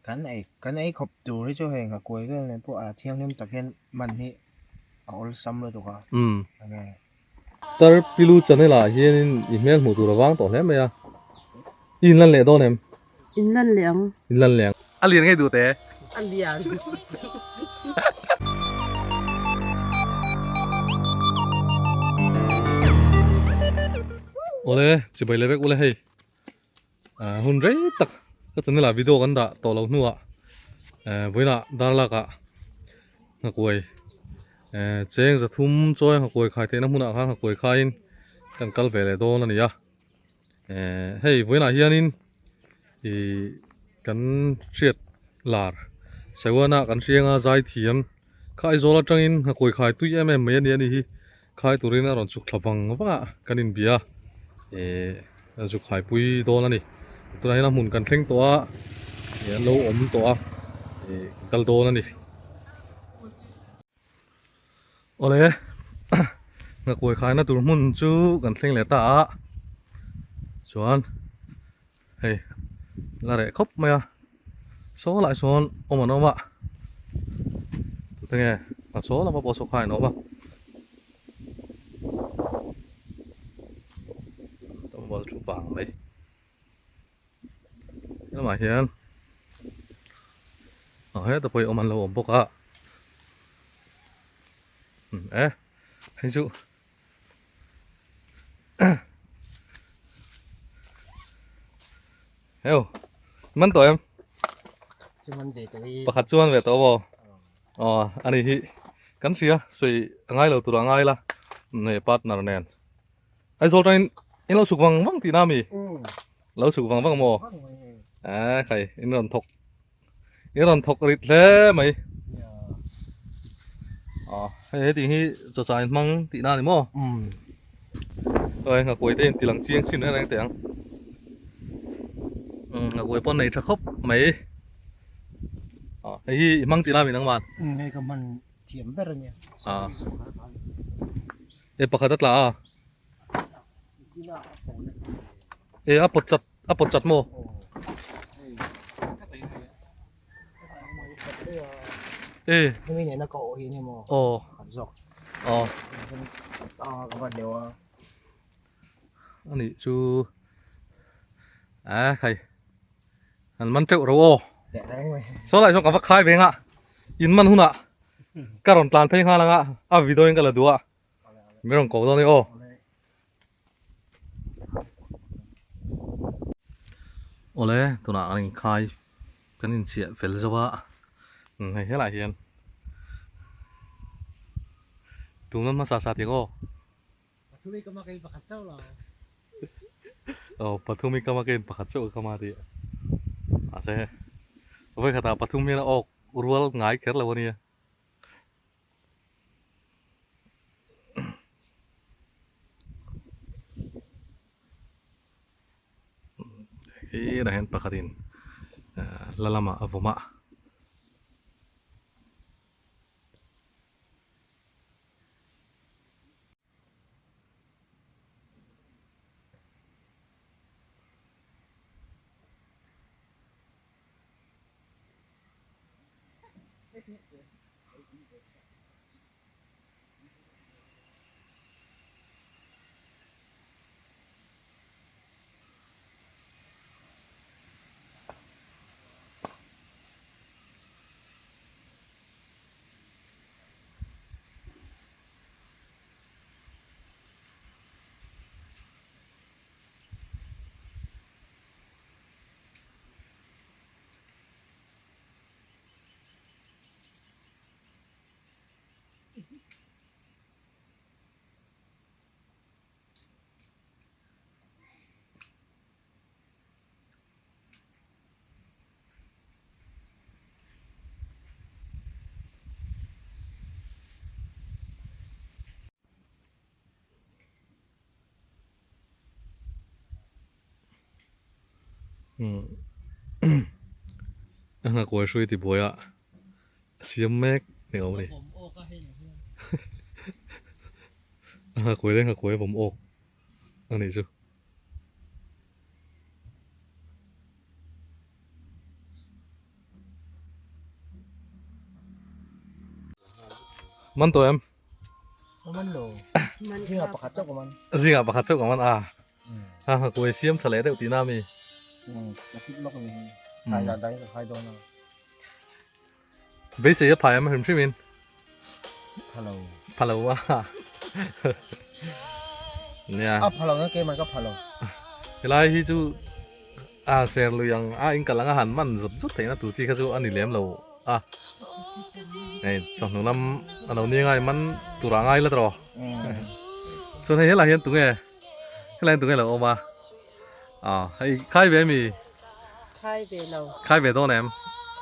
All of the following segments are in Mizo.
Kan ei kan ei khawp tur hi chu hei nghakuai vel nen pawh a thianghlim tak hian man hi a awlsam lutuk a. Umm. Tar Pilu channel ah hianin i hmel hmuh tur a vang tawh hle mai a. I inlan leh dawn em? Inlan leh ang. Inlan leh ang. A lian ngei duh te. A lian. Awle chibai leh vek ule hei. Hun rei tak ka channel ah video kan dah tawh lo hnuah vawiinah darlak ah nghakuai cheng zathum chawi nghakuai khai theihna hmunah khan nghakuai khaiin kan kal ve leh dawn a ni a hei vawiinah hianin ih kan hriat lar Saiwana kan hrianga zai thiam kha Aizawl atangin nghakuai khai tui em em mai a ni a ni hi. Khai turin a rawn chhuk thla vang vang a, kan inbia ih an zuk khaipui dawn a ni. Tunah hian a hmun kan thleng tawh a, ih an lo awm tawh a, ih kan kal dawn a ni. Awle nghakuai khaina tur hmun chu kan thleng leh ta a, chuan hei la reh khawp mai a saw lai sawn awm an awm a tute nge a saw lama pawh saw kha in awm a tlangval thu vang mai lamah hian ah heta pawh hi awm an lo awm bawk a e hei chu. Heo man tawh em? Chu man ve tawh i. Pakhat chu man ve tawh maw? Aw ani hi kan hria sawi a ngai lo tur a ngai la nei partner nen. Aizawl tangin in lo chhuk vang vang tihna ami? Lo chhuk vang vang maw? A khai in rawn thawk I rawn thawk rit hle mai. Aw hei heti hi chaw chai hmang tih na ni maw? Oi nghakuai te in ti lang chiang chin reng reng teh ang. Nghakuai pawh nei tha khawp mai. Aw hei hi i hmang tih na mi nangman? Hei ka hman thiam ber a nia. E pakhat a tla a. E a pawt chat A pawt chat maw? E. Hemi nena ka awh hi ni maw? Aw. Kan zawk. Aw. A ka van deuh a. Ani chu a khai. An man teuh ro aw. Teh reng mai. Saw lai saw ka va khai ve nga. In man hunah ka rawn tlan phei nghal anga a video in ka la duh a. Mi rawn ko dawn ni aw. Awle tunah kan inkhai kan inchiah fel zo a hei helaiah hian tuna hmasa sa tih ang aw aw pathum i kam a keiin pakhat chauh ka kam a tih mahse vawikhatah pathum hian a awk rual ngai kher lo a nia. Helah hian pakhatin la lamah a vawm a. A nghakuai hrui ti buai a siam mek ni awm a ni a nghakuai leh nghakuai a vawm awk a nih chu. Man tawh em? Ka man lo. Zingah pakhat chauh ka man. Zingah pakhat chauh ka man a. Ha ha kuai siam tha leh deuh tihna a mi? Ka fit lawk a ni hi. Khai zan dang ka khai dawn a. Beisei a phai am hrim hrim in. Pha lo. Pha lo a. Nia. A pha lo na keimah ka pha lo. Helai hi chu a ser lui ang a in kal anga han man zut zut theihna tur chi kha chu a ni lem lo a. Hei chawhnu lam a lo ni ngai man tur ah ngai la tawh. Chuan hei helai hian tunge helai hian tunge lo awm a. Hei khai ve mi. Khai ve lo. Khai ve dawn em?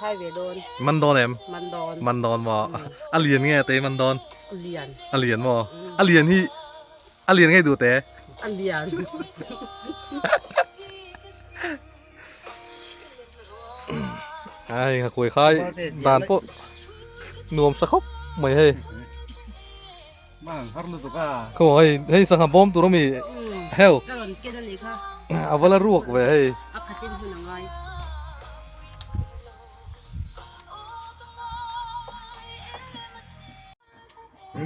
Khai ve dawn. Man dawn em? Man dawn. Man dawn maw? A lian nge te man dawn? A lian. A lian maw? A lian hi a lian ngei duh te? A lian. Ai nga kuai khai dan pawh nuam sa khawp mai hei. Mang har lutuk a. Khaw hei hei sangha bawm tur ami heu. Ka rawn ken a nih kha. A va la ruak ve hei. A khatin hun a ngai.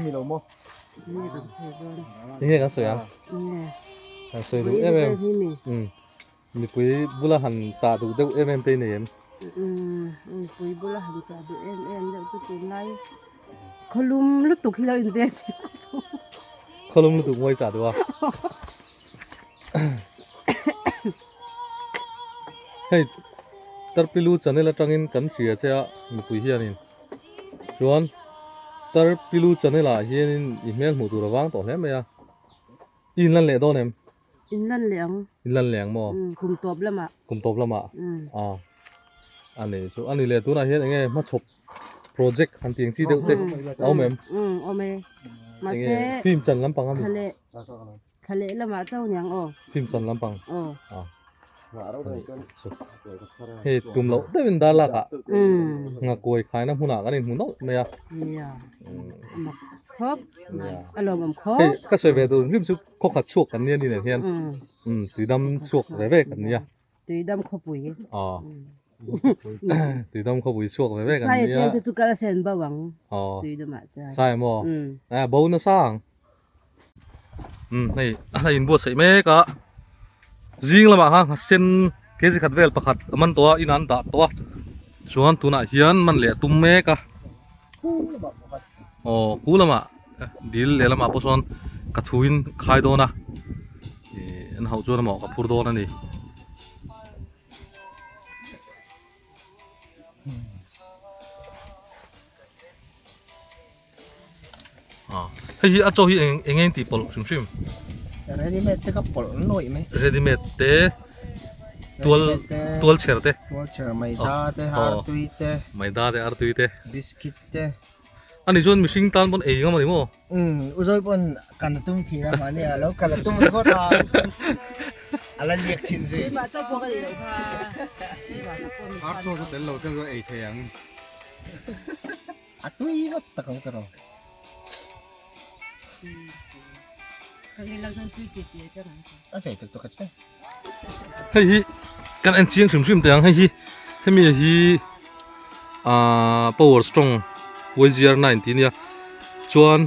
Ni lo maw? Ni kan sawi dawn. Ni kan sawi ang. Nge. Kan sawi duh em em. Mipui bula han chah duh deuh em em te i nei em? Umm, mipui bula han chah duh em em deuh chu tunlai khawlum lutuk hi lo in vel thei khawp ang. Khawlum lutuk mawi chah duh a. Hei Tarpilu channel atangin kan hria che a mipui hianin chuan Tarpilu channel ah hianin i hmel hmuh tur a vang tawh hle mai a. I inlan leh dawn em? Inlan leh ang. Inlan leh ang maw? Umm, kum tawp lamah. Kum tawp lamah? Umm. Ah, a nei chu. A ni leh tunah hian enge hmachhawp project han tih ang chi deuh te a awm em? Umm, awm e. Mahse. Enge film chan lampang a mi? Thla leh, thla leh lamah chauh niang aw. Film chan lampang? Aw. Ah. Hei tum loh deuhin dar lakah ngakuai khaina hmunah kan inhmu nawlh mai a. Nia, a mak khawp, a lawmawm khawp. Hei ka sawi ve tur rim chu khawkhat chhuak kan nia ni nen hian tuidam chhuak ve ve kan nia. Tuidam khawpui. Aw. Tuidam khawpui chhuak ve ve kan nia. Sai tel te chu kal a sen bo ang. Aw. Tuidamah chuan. Sai maw? Bo nasa ang. Umm hei a inbuatsaih mek a zing lamah khan nghasen kg khat vel pakhat a man tawh a inah an dah tawh a chuan tunah hian man leh a tum mek a aw khu lamah dil leh lamah pawh sawn ka chhuin khai dawn a ih an hauh chuan emaw ka phur dawn a ni. Hei hi a chaw hi eng eng eng tih pawlh hrim hrim. Ready made te ka pawlh nuaih mai. Ready made te tual tual chher te. Tual chher maida te artui te. Maida te artui te. Biscuit te. Ani chuan mihring tan pawn ei ngam ani maw? Umm u zawi pawn kan a tum thin a mahni a lo kal a tum ringawt a a la liak chin zui. Keimah chaw pawh ka nei loh kha. Ar chaw chu tel lo chuan ka ei thei ang. A tui ngawt tak ang tawh. A fei tuk tuk a che. Hei hi kan en chiang hrim hrim teh ang hei hi hemi hi ahh power strong YGR nine tih ania chuan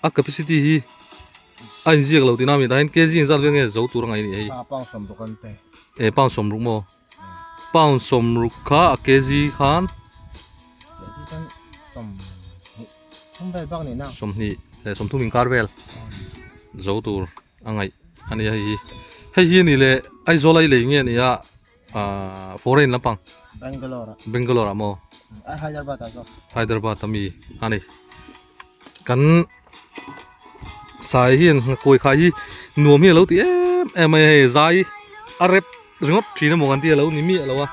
a capacity hi a inziak lo tihna a ni tah hian kg engzat vel nge zo tur a ngaih a nih hei A pound sawmruk an pe. Eh pound sawmruk maw? Pound sawmruk kha a kg khan 20 leh 30 inkar vel zo tur a ngaih a ni a hei hi hei hi a ni leh Aizawl a i lei nge a ni a ahh foreign lampang Bangalore ah Bangalore ah maw Hyderabad ah zawk Hyderabad a mi a ni kan sai hian kawi khai hi nuam hi a lo ti em em mai a hei zai a rep ringawt thin emaw kan tih a lo ni miah lo a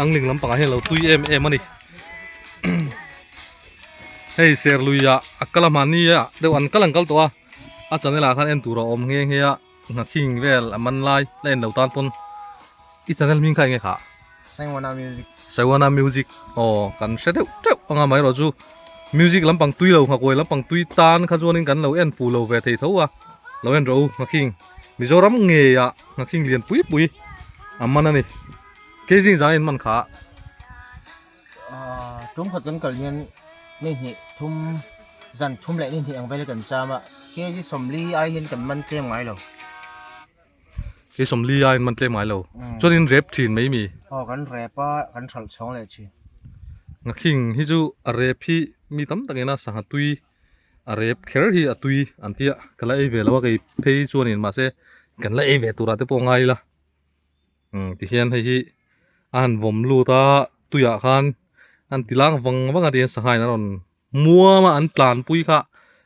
angling lampangah hian a lo tui em em a ni hei serlui ah a kal a hmahni ah deuh an kal an kal tawh a a channel ah khan en tur a awm nghe nghe a nghakhing vel a man lai la en lo tan pawn i channel hming kha enge khah. Saiwana music. Saiwana music aw kan hre deuh teuh anga mai erawh chu music lampang tui lo nghakuai lampang tui tan kha chuanin kan lo en fuh lo ve thei tho a lo en rawh u nghakhing Mizoram ngeiah nghakhing lian pui pui a man a ni kei zing zan in man kha. Ahh tum khat kan kal hian hmei hnih thum. Zan thum leh ni hnih ang vel hi kan cham a, kg sawmli ai hian kan man tlem ngai lo. Kg sawmli aiin man tlem ngai lo. Chuanin rep thin mai mi? Aw kan rep a, kan hralh chhawng leh thin. Ngakhing hi chu a rep hi mi tam takin a sangha tui a rep kher hi a tui an tia ka la ei ve lo a kei phei chuanin mahse kan la ei ve turah te pawh ngai ila. Umm tihian hei hi a han vawm lut a tuiah khan an ti lang vang vang a tihian sangha in a rawn muam a an tlanpui kha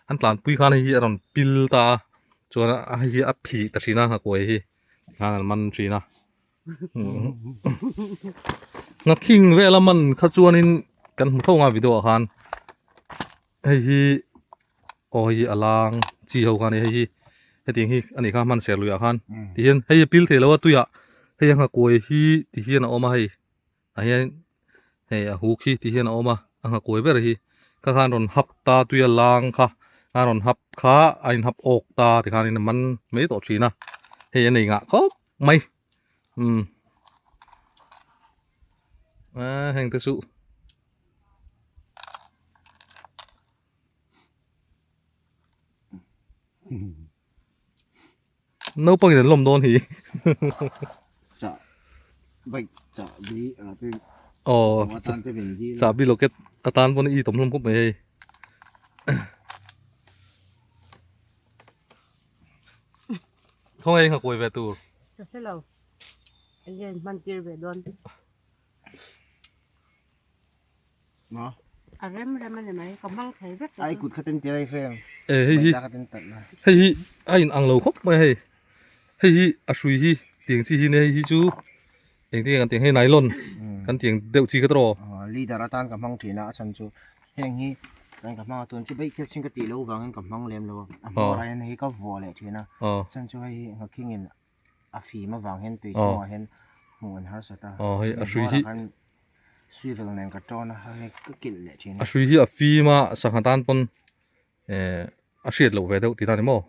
an tlanpui khan hei hi a rawn pil ta a chuan a hei hi a phih ta thin a nghakuai hi khan an man thin a nghakhing vel a man kha chuanin kan hmu tho ang a video ah khan hei hi aw hei hi a lang chi ho kha a ni hei hi hetiang hi a nih kha hman ser luiah khan tihian hei a pil thei lo a tuiah hei a nghakuai hi tihian a awm a hei tah hian hei a huk hi tihian a awm a a nghakuai ber hi kha khan rawn hap ta tuia lang kha a rawn hap kha a in hap awk ta tikhanin a man mai tawh thin a hei a nei ngah khawp mai umm a heng te chu. Naupang in an lawm dawn hi. Chah bike chah bi a te Aw chah bi locket atan pawn i tawm hlawm khawp mai hei. Khawngaih in ka kuai ve tur. Ka hre lo. Enge in hman tir ve dawn. Ma. A rem rem a ni mai, ka hmang thei vek. Ai kut kha ten tir ai hreng. E hei hi. Hei hi a in ang lo khawp mai hei. Hei hi a hrui hi tiang chi hi ni hei hi chu eng tinge kan tiang hei nylon kan tiang deuh chi kha tawh. Leader atan ka hmang thin a, a chhan chu heng hi kan ka hmang a tun chu bike thil chin ka tih loh vangin ka hmang lem lo a. A hmawr ah hian hei ka vuah leh thin a. A chhan chu hei hi nghakhing in a fim avang hian tui chhungah hian hmuh an harsat a. Aw hei a hrui hi swivel nen ka tawn a hei ka kilh leh thin a. A hrui hi a fim a sangha tan pawn eh a hriat loh ve deuh tih ta ni maw.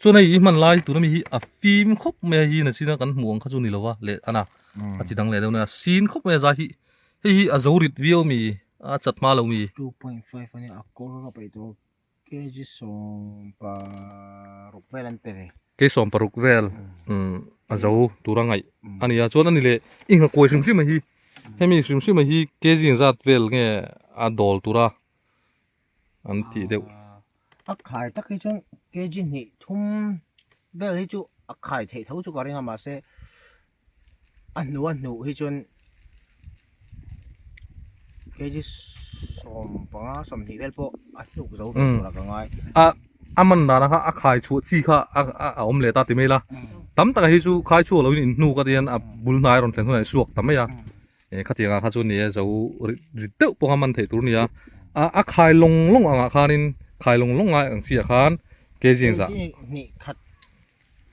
Chuan hei i hman lai tuna mi hi a fim khawp mai a hi nachina kan hmuh ang kha chu ni lova leh ana a chi dang leh deuh nia sin khawp mai a zai hi hei hi a zo rit viau mi a chat hma lo mi. 2.5 ania a kawr ka paih tawh Kg 16 vel an pe ve. Kg 16 vel a zo tur a ngaih a ni a, chuan a ni leh i nghakuai hrim hrim a hi hemi hrim hrim a hi kg engzat vel nge a dawl tura an tih deuh. A khai tak hi chuan kg hnih thum vel hi chu a khai theih tho chu ka ring a mahse a hnu a hnuh hi chuan kg 15 20 vel pawh a hnuk zo ve tur a ka ngai. A a man dan kha a khai chhuah chi kha a a awm leh ta ti mai la tam taka hi chu khai chhuah loin in hnuk a tihian a bul hnai a rawn thlen hunah a suak ta mai a eh khatiang ah kha chu ni e zo rit rit deuh pawh kha man theih tur a ni a a a khai lawng lawng angah khanin khai lawng lawng ai ang chi ah khan kg engzah. Kg hnih khat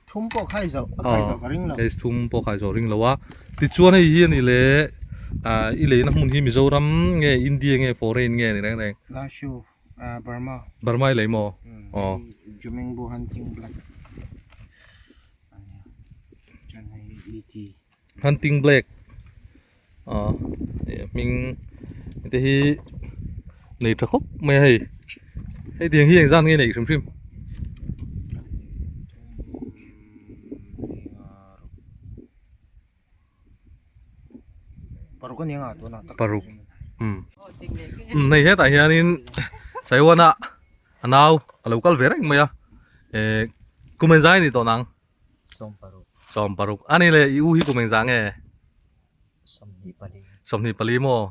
Thum pawh khai zo a khai zo ka ring lo. Case thum pawh khai zo ring lo a. Tichuan hei hi a ni le ah i leina hmun hi Mizoram nge India nge foreign nge ni reng reng. Lashu ah Burma. Burma i lei maw? Aw. Jumingbu hunting black a nia. Chuan hei ET. Hunting black ah hming te hi nei tha khawp mai a hei hei tiang hi engzat nge neih hrim hrim. Paruk a ni anga tunah tak paruk um um hei hetah hianin Saiwana a nau a lo kal ve reng mai a eh kum engzai a ni tawh nang. 16. 16. Ani le i u hi kum engzah nge? 24. 24 maw?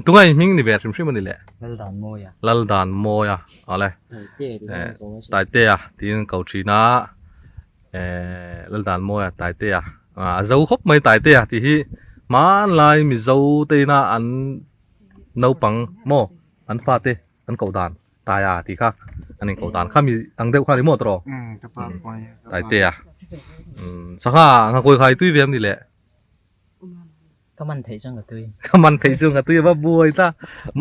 Tunga i hming ni ve hrim hrim ani le? Laldan Mawia. Laldan Mawia. Awle. Taitea tiin an ko mai thin. Taitea tiin ko thin a. Eh Laldan Mawia Taitea. A zo khawp mai Taitea tih hi hmanlai Mizo te ina an naupang maw an fate an koh dan Taia tih kha an inkoh dan kha mi ang deuh kha ni maw tawh Taitea sangha nghakuai khai tui ve em ni le ka man theih chuan ka tui ka man theih chuan ka tui a va buai ta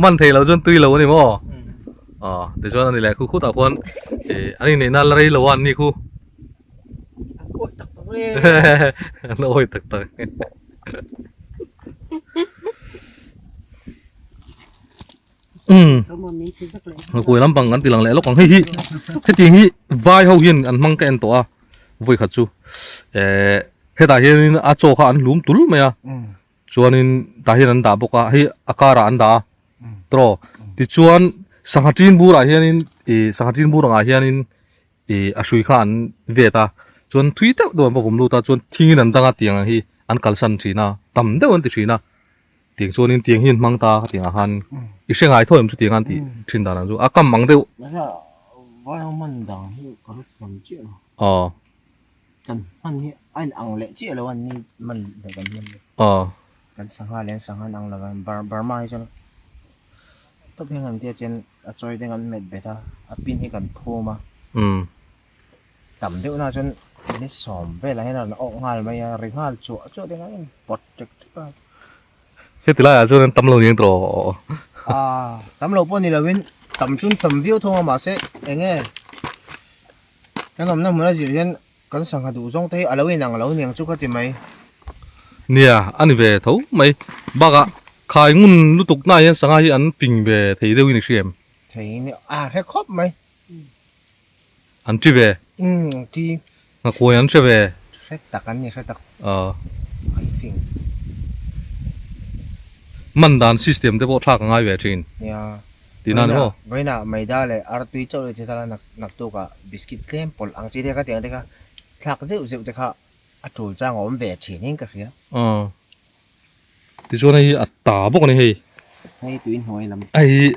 man theih loh chuan tui lo a ni maw aw tichuan a ni leh khu khutah khuan ih an inneihna la rei lo a an ni khu an awi tak tak e an awi tak tak Umm Nghakuai lampang kan ti lang leh lawk ang hei hi hetiang hi vai ho hian an hmang ka en tawh a vawi khat chu eh hetah hianin a chaw kha an hlum tul mai a chuanin tah hian an dah bawk a hei a karah an dah a tawh tichuan sangha tin burah hianin ih sangha tin bur angah hianin ih a hrui kha an vet a chuan thui deuh deuh an va vawm lut a chuan thingin an dang a tiang ang hi an kalsan thin a tam deuh an ti thin a tiang chuanin tiang hi an hmang ta tiang ah khan i hre ngai tho em chu tiang an tih thin dan ang chu a kam ang deuh aw kan hman hi a in ang leh chiah lo a ni hman leh kan hman aw kan sangha leh an sangha an ang lo a Burma hi chuan tawp hian kan tia chuan a chawi te kan met bet a a pin hi kan phum a tam deuh na chuan ni sawm velah hian a rawn awk nghal mai a ri nghal chuah chuah te khan a in pawt ṭek ṭek a. Heti laiah chuan an tam lo ning tawh. Ah tam lo pawh ni lovin tam chu tam viau thung a mahse eng nge kan awmna hmun a zir hian Kan sangha duh zawng te hi a lo inang lo niang chu ka ti mai. Nia, a ni ve tho mai. Bakah khai ngun lutuk na hian sangha hi an fing ve thei deuhin i hria em? Thei ni, a hre khawp mai. An ṭi ve. Umm, an ṭi. Nghakuai an hre ve. Hre tak an ni, hre tak. Aw. An fing. Man dan system te pawh thlak a ngai ve ṭhin. Nia. Tihna ni maw? Vawiinah maida leh artui chauh leh thil a naktukah biscuit tlem pawlh ang chi te kha tiang te kha thlak zeuh zeuh te kha a tul chang a awm ve thin in ka hria. Aw. Tichuan hei hi a ta bawk a ni hei. Hei tui hnuai lam. Hei hi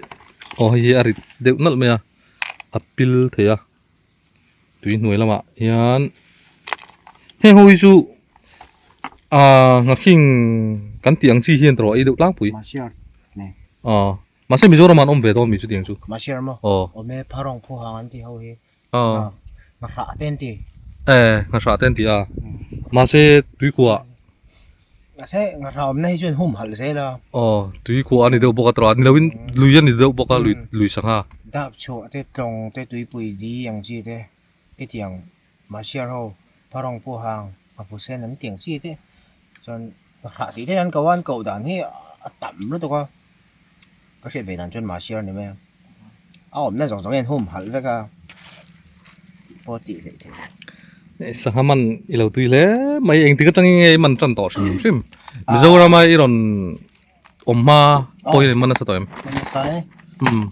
aw hei hi a rit deuh nalh mai a, a pil thei a. Tui hnuai lamah hian heng ho hi chu ah nghakhing kan tih ang chi hian tawh ei deuh tlangpui. Mahsiar nge. Aw mahse Mizoram ah an awm ve dawn mi chutiang chu. Mahsiar maw? Aw. Awm e pharong phuhang an tih ho hi. Aw. Nghahrah te an ti. E nghahrah te an ti a. Mahse tuikhuah. Mahse nghahrah awmna hi chuan humhalh zel a. Aw tuikhuah a ni deuh bawk a tawrh a ni loin lui a ni deuh bawk a lui lui sangha. Dap chhuah te tlawng te tuipui di ang chi te hetiang mahsiar ho pharong pawhang a phusen an tiang chi te chuan nghahrah tih te an ko a an koh dan hi a tam lutuk a ka hriat ve dan chuan mahsiar a ni mai a a awmna zawng zawng hian humhalh vek a pawh tih hleih theih loh. Sangha man i lo tui hle mai engtik atangin nge i man tan tawh hrim hrim Mizoram a i rawn awm hma pawhin in man nasa tawh em? Man nasa e. Umm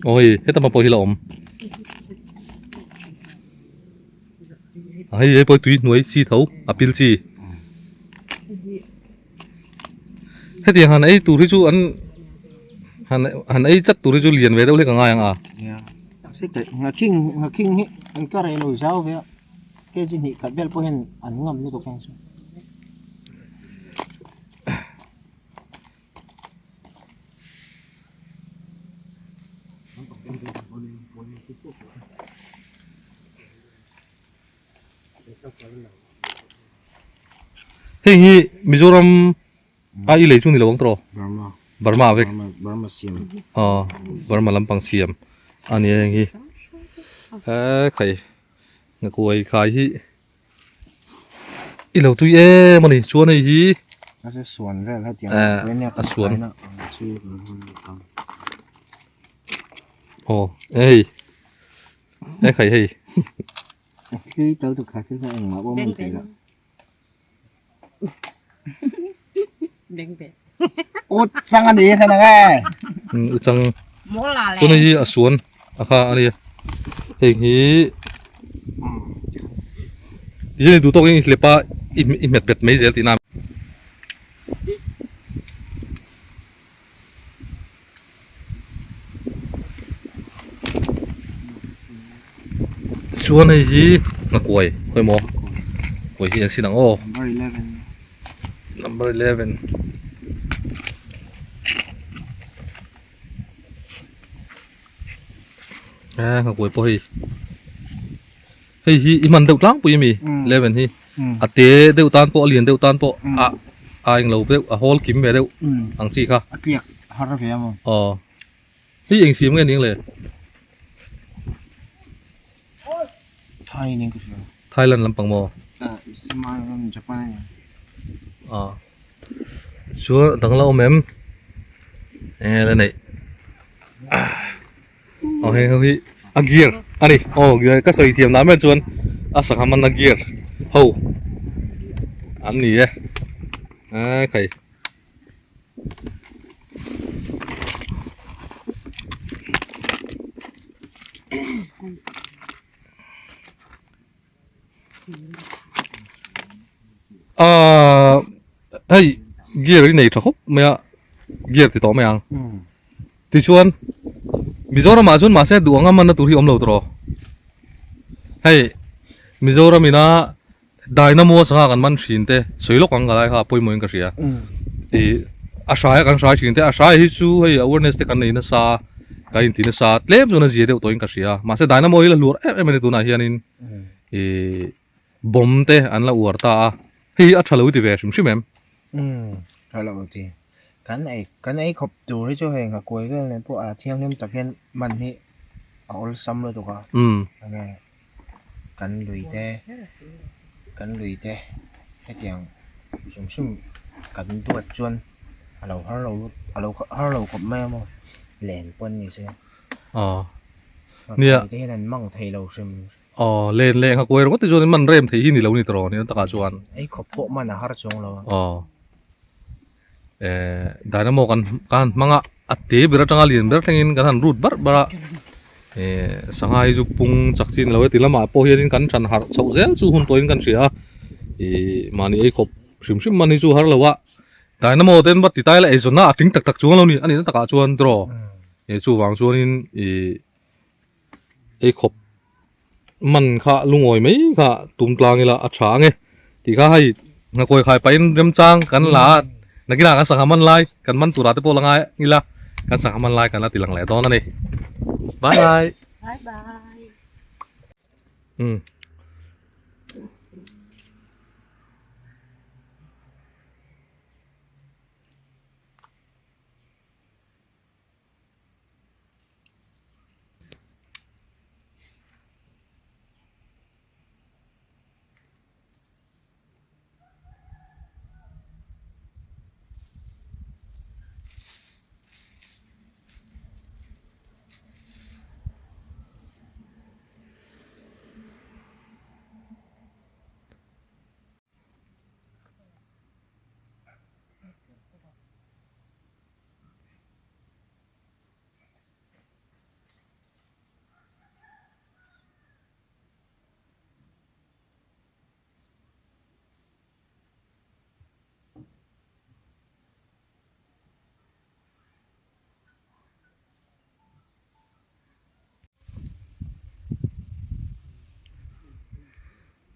aw hei heta hma pawh hi la awm hei hei pawh hi tui hnuai chi tho a pil chi. Hetiang han ei tur hi chu an han han ei chat tur hi chu lian ve deuh hlek a ngai ang a. Nia nghakhing nghakhing hi an ka rei lo zau ve a kg hnih khat vel pawh hian an ngam lutuk ang chu. Heng hi Mizoram a i lei chu ni lo ang tawh Burma Burma vek Burma siam aw Burma lampang siam a ni heng hi he khai ngakuai khai hi i lo tui em a ni chuan hei hi a suan vel hetiang a suan aw hei e khai hei Thli tel tu kha thil kha engmah pawh man thei lo. Ut chang a ni kha nang e. U chang. Chuan hei hi a suan a kha a ni. Heng hi tihian i duh tawk in i hlep a i hmet bet mai zel tihna. Chuan hei hi nghakuai khawi maw kuai hi an sin ang aw Number 11 number 11 a nghakuai pawh hei hei hi i hman deuh tlangpui ami 11 hi a te deuh tan pawh a lian deuh tan pawh a a englo deuh a hawl kim ve deuh ang chi kha a tliak har ve a maw aw hei eng siam nge ning le Thai ning ka hria Thailand lampang maw Sima Japan ani a chuan dang la awm em. Enge la neih aw heng ho hi a gear a ni aw ka sawi thiam dah ber chuan a sangha man a gear ho an ni e a khai. Ahh hei gear hi nei tha khawp mai a gear ti tawh mai ang tichuan Mizoram ah chuan mahse duh anga manna tur hi awm lo tawh rawh hei Mizoram ina Dynamo sangha kan man thin te sawi lawk ang ka lai kha a pawimawh in ka hria ih a hrai a kan hrai thin te a hrai hi chu hei awareness te kan nei nasa kan inti nasa tlem chuan a zia deuh tawh in ka hria mahse Dynamo hi la hluar em em a ni tunah hianin ih bomb te an la uar ta a hei hi a tha lo ti ve hrim hrim em. Umm tha lo ti kan ei kan ei khawp tur hi chu hei nghakuai vel nen pawh a thianghlim tak hian man hi a awlsam lutuk a enge kan lui te kan lui te hetiang hrim hrim kan duat chuan a lo har lo a lo har lo khawp mai a maw len pawn ni se nia te hian an mang thei lo hrim aw len leh nghakuai ringawt te chuan man rem thei hi ni lo ni tawh ni takah chuan ei khawp pawh man a har chuang lo a aw eh dynamo kan kan hmang a a te ber atanga lian ber thlengin kan han rut barh barh a eh sangha hi chu pung chak chin lo e ti lamah pawh hianin kan than harh chhoh zel chu hun tawhin kan hria a ih mahni ei khawp hrim hrim man hi chu har lo a dynamo ten va ti tai la eizawnna a tling tak tak chuang lo ni a nihna takah chuan draw eh chuvang chuanin ih ei khawp man kha lungawi mai kha tum tlang ila a tha ange tih kha hei ngakawi khai pahin remchang kan la a nakinah kan sangha man lai kan man turah te pawh la ngai ila kan sangha man lai kan la ti lang leh dawn a ni bye bye bye bye um.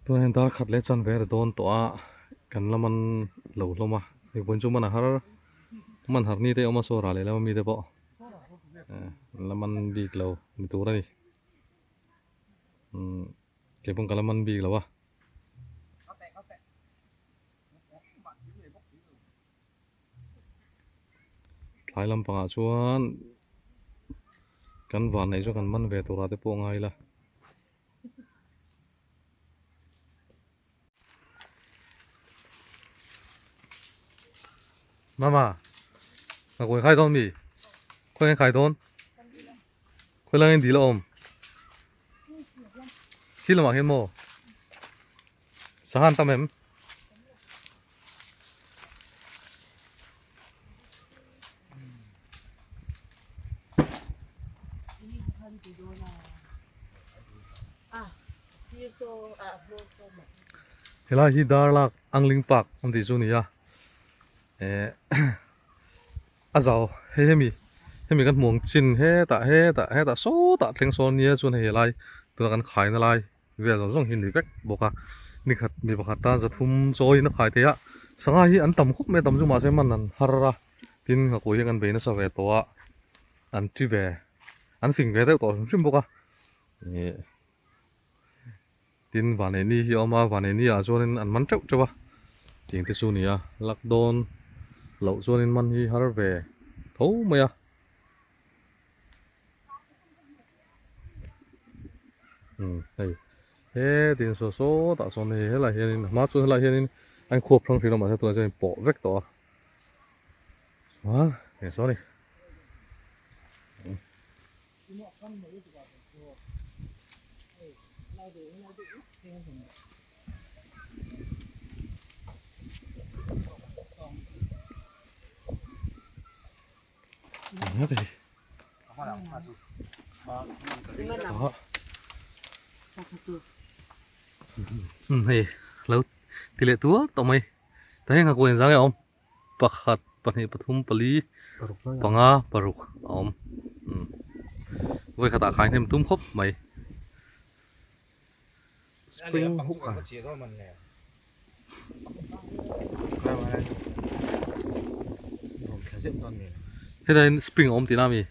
Tunah hian dar khat leh chanve a ri dawn tawh a kan la man lo hlawm a hei vawiin chu man a har man har ni te a awm a saw rah leh lama mi te pawh an la man bik lo ni tur a ni umm kei pawn ka la man bik lo a. Thlai lampangah chuan kan van neih chu kan man ve turah te pawh ngai ila. Mama, ka kawi khai dawn mi? Khawi nge khai dawn? Khawi lang in dil a awm? Khi lamah hian maw? Sangha an tam em? Helai hi Darlak Angling Park an tih chu a ni a eh a zau hei hemi hemi kan hmuh ang chin hetah hetah hetah sawtah thleng sawn nia chuan hei helai tuna kan khaina lai vel zawng zawng hi a ni vek bawk a ni khat mi pakhat tan zathum chawiin a khai thei a sangha hi an tam khawp mai a tam chu mahse man an har a tin nghakuai hi kan bei nasa ve tawh a an ti ve an fing ve deuh tawh hrim hrim bawk a ih tin Vaneni hi a awm a Vaneni ah chuanin an man teuh teuh a tih te chu a ni a lak dawn loh chuanin man hi har ve tho mai a. Umm hei hetin saw sawtah sawn hei helaiah hianin a hma chuan helaiah hianin a inkhuap hrang thin a mahse tunah chuan a inpawh vek tawh a chuan eng saw a ni. Hei lo ti leh tual tawh mai ta heng a kuan zang e a awm pakhat pahnih pathum pali panga paruk a awm vawikhatah khai hnem tum khawp mai. Spring hook a Hetah hian spring a awm tihna ami?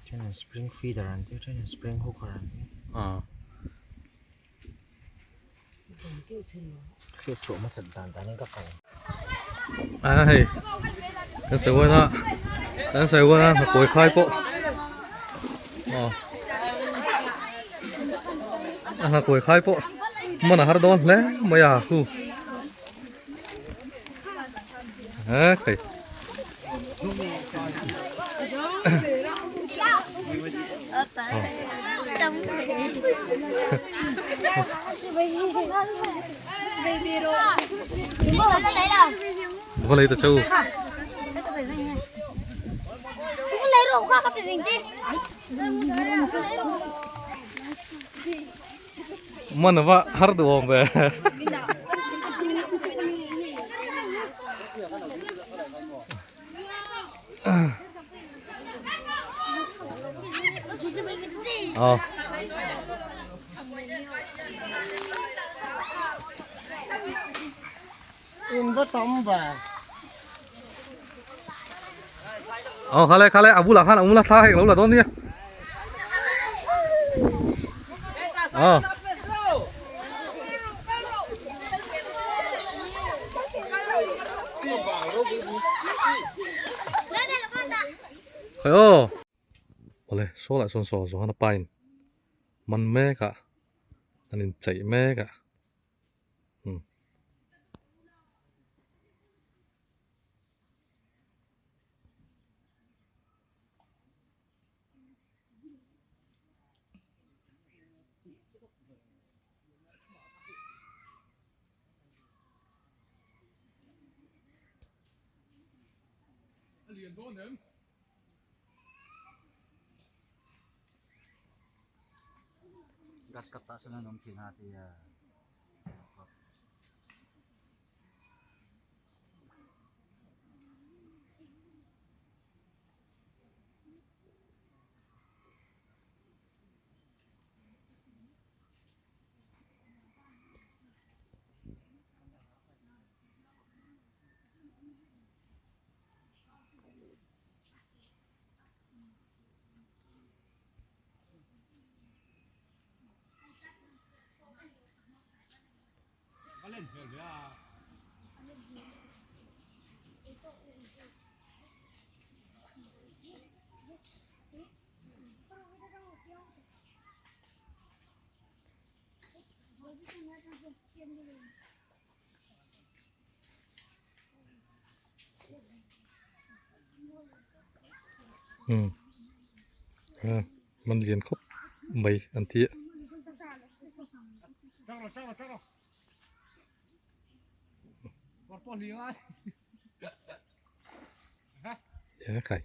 Then spring feeder an ti then spring hooker an ti. A hei kan sawi huan a kan sawi huan a hnakuai khai pawh aw a hnakuai khai pawh man a har dawn hle mai a hu he hei. Va lei ta chu. Man va har duh awm ve. Ờ. In va tam ve. Ờ khale khale a bulah khan a awm la thla hei ka lo la dawn nia. Ờ. Khai aw. Awle saw lah sawn saw Johana pa in man mek a an in chaih mek a. Um. Gas kap tah sawn an awm thin a tih a. Um man lian khawp mai an ti a. Khai.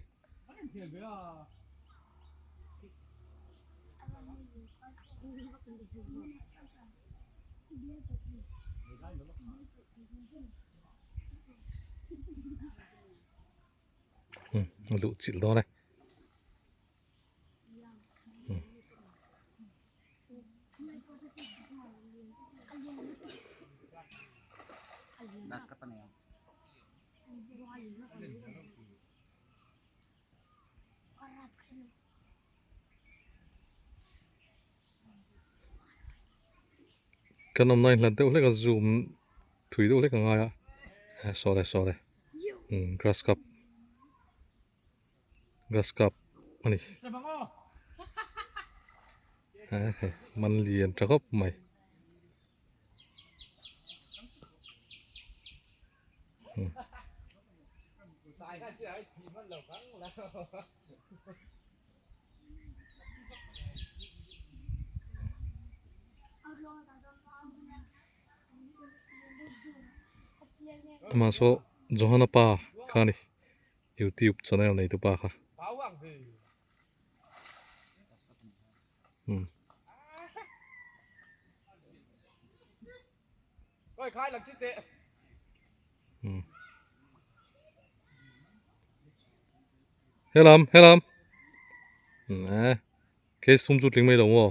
A luh chilh dawn e. Kan awmna inhlat deuh hlek a zoom thui deuh hlek a ngai a sawle sawle grass cup grass cup a ni man lian tha khawp mai. Amah saw Johana pa kha a ni youtube channel nei tu pa kha. Umm. Umm. Helam helam eh case thum chu tling mai lo maw.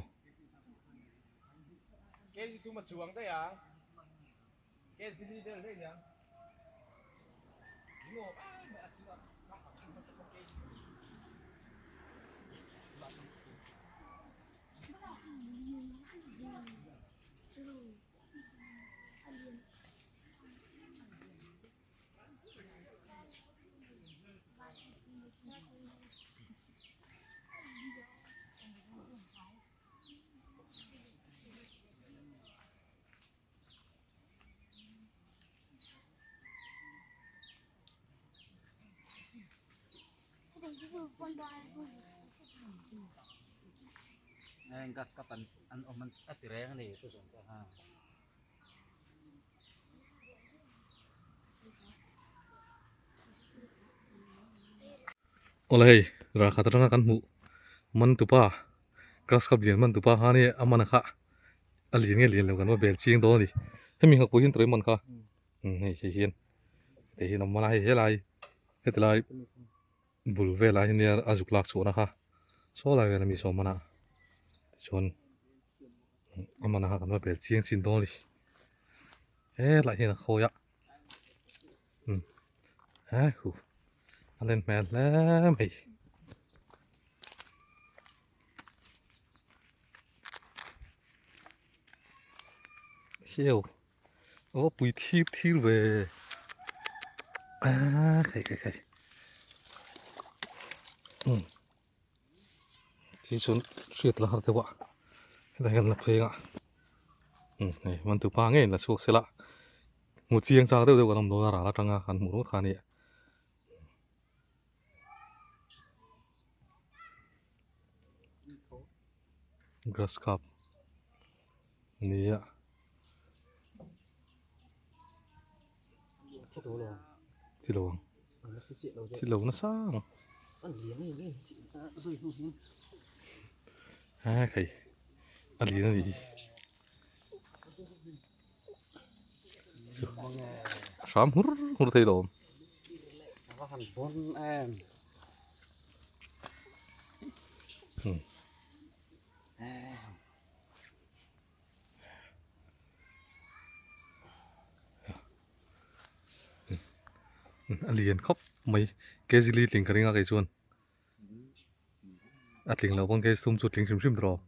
Awle hei ralkhat atanga kan hmuh man tupa grass cup lian man tupa kha nia a man a kha a lian nge lian lo kan va bel chiang dawn a ni hemi nghakpui hian tawih man kha hei hei hian heti hian a awm a hei helai heti lai bul velah hian nia a zuk lak chhuahna kha saw lai vel ami saw man a tichuan a man a kha kan va bel chiang chin dawn a ni hetlai hian a khawi a. Ha hu a len hmel hle mai. Hiu aw pui thir thir ve a khai khai khai um chi chuan hriat la har deuh a hetah hian la pheng a um hei man tupa ngei in la chhuak se la. Hmu chiang chak deuh deuh kan awm dawn a ral atanga kan hmuh ringawt kha a ni. Grass cup nia. Thi lo ang. Thi lo nasa ang. Ha khai. A lian a nih hi. Chu hram hur hur thei lo awm. A va han bawn em. Hmm. A lian khawp mai kg li tling ka ring a kei chuan a tling loh pawn kg thum chu tling hrim hrim tawh rawh.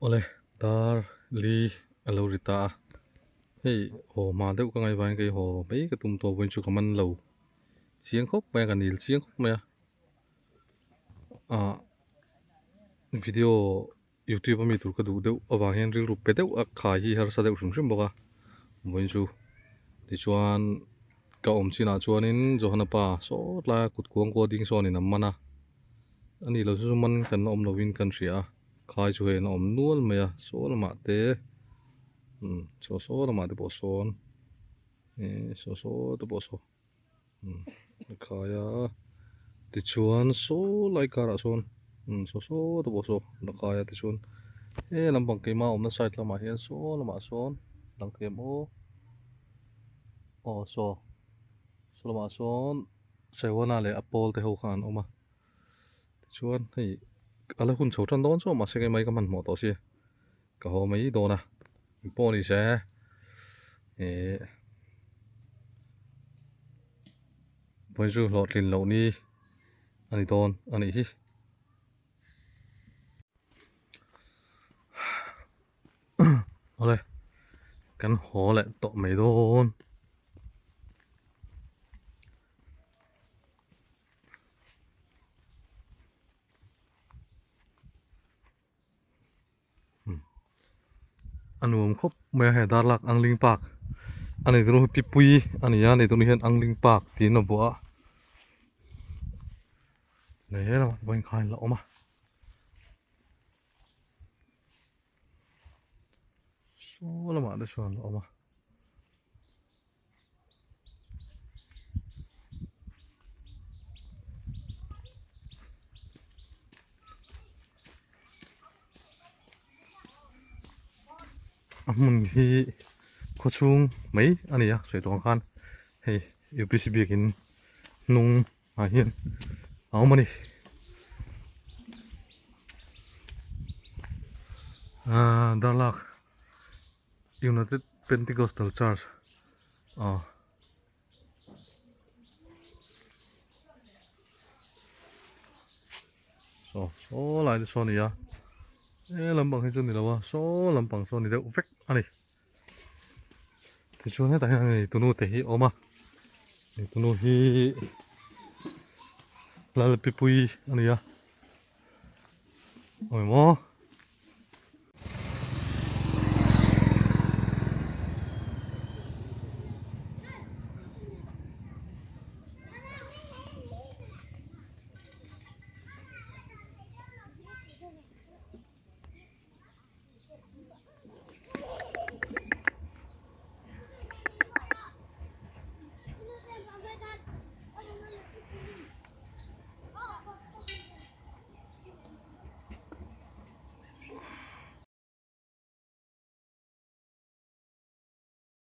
Awle dar li a lo ri ta a hei haw hma deuh ka ngaih vangin kei haw mai ka tum tawh vawiin chu ka man lo chiang khawp mai a ka nil chiang khawp mai a ah video youtube ami tur ka duh deuh avang hian rilru pe deuh a khai hi harsa deuh hrim hrim bawk a vawiin chu tichuan ka awm chinah chuanin Johana pa sawt laia kut kuang kual ding sawnin an man a. A nih loh chu chu man kan awm lovin kan hria a, khai chu hei an awm nual mai a, saw lamah te umm saw saw lamah te pawh sawn ihh saw saw te pawh saw umm a khai a tichuan saw lai karah sawn umm saw saw te pawh saw a khai a tichuan he lampang keimah awmna side lamah hian saw lamah sawn lang thei em aw aw saw saw lamah sawn. Saiwana leh a pawl te ho kha an awm a tichuan hei a la hun chho tan dawn chuah mahse kei mai ka hmanhmawh tawh si ka haw mai dawn a engpawh ni se ihh vawiin chu hlawhtlin loh ni a ni dawn a nih hi. Awle kan haw leh tawh mai dawn. A nuam khawp mai a hei darlak angling park a nei dawn hi pipui a ni a nei dawn hian angling park tiin a vuah a lehlamah te pawh hian khain la awm a. Saw lamah te chuan a awm a. A hmun hi khawchhung mai a ni a sawi tawh ang khan hei U P C biakin hnung ah hian a awm a ni aaa darlak United Pentecostal Church aw saw saw lai te saw a ni a he lampang hi chu ni lo a saw lampang saw a ni deuh vek a ni. Tichuan hetah hian hei tunu te hi a awm a hei tunu hi Lalpipui a ni a awm em aw.